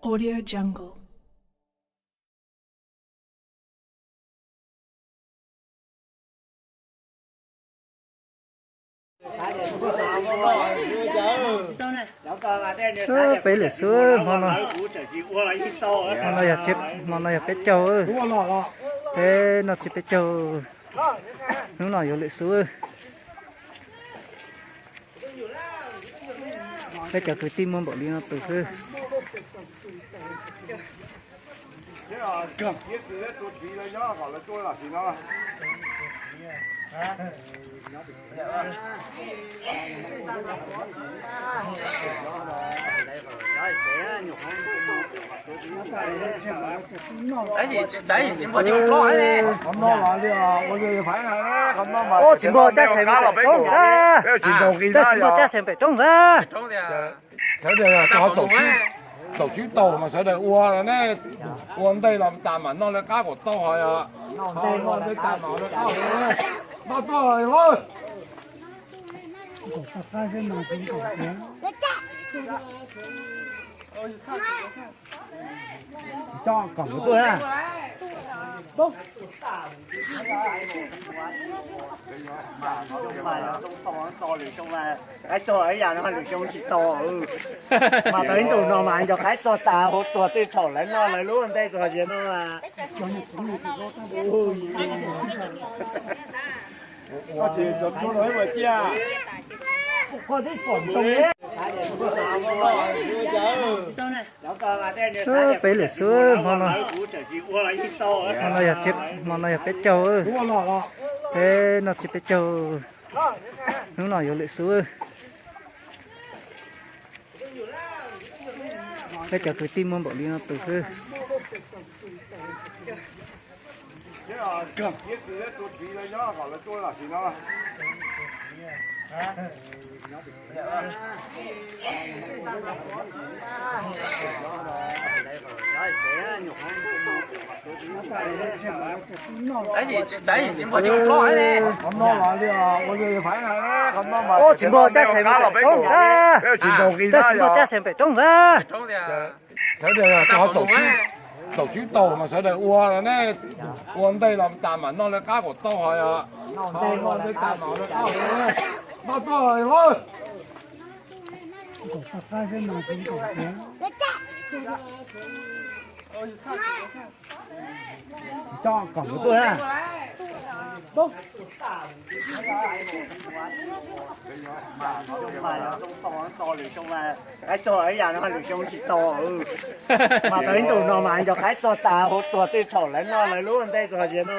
Audio Jungle. Peb lwm xub hmo no, hmo no yog, hmo no yog peb caug, peb noj tsiab peb caug, hnub no yuav lwm xub. Peb cov kwv tij muaj npaum li no tus xwb. Tsis muaj caj seem pem roob ntag. Tsis muaj caj seem pem roob ntag. Sawv daws thaum tswb tau mas sawv daws ua ne, ua ntej los tas mam noj lawv qab kom tau os. Noj ntej tas mam lawv qab, noj tuaj. Coj kom tuaj. Qaib tuag ib yam no lwm xyoo tsis tau. Mas tau ib ntus no mas cov qaib tuag tas hauv tuag tej thaum lawv noj lawv lub ntej txog ziav no. Peb lwm xub hmo no, hmo no yog, hmo no yog peb caug, peb noj tsiab peb caug, hnub no yuav lwm xub. Peb cov kwv tij muaj npaum li no tus xwb. Tsis muaj caj seem pem roob ntag. Tsis muaj caj seem pem roob ntag. Sawv daws thaum tswb tau mas sawv daws ua ne, ua ntej los tas mam noj lawv qab kom tau os. Noj ntej tas mam lawv qab, noj tuaj. Coj kom tuaj. Qaib tuag ib yam no lwm xyoo tsis tau. Mas tau ib ntus no mas cov qaib tuag tas hauv tuag tej thaum lawv noj lawv lub ntej txog ziav no.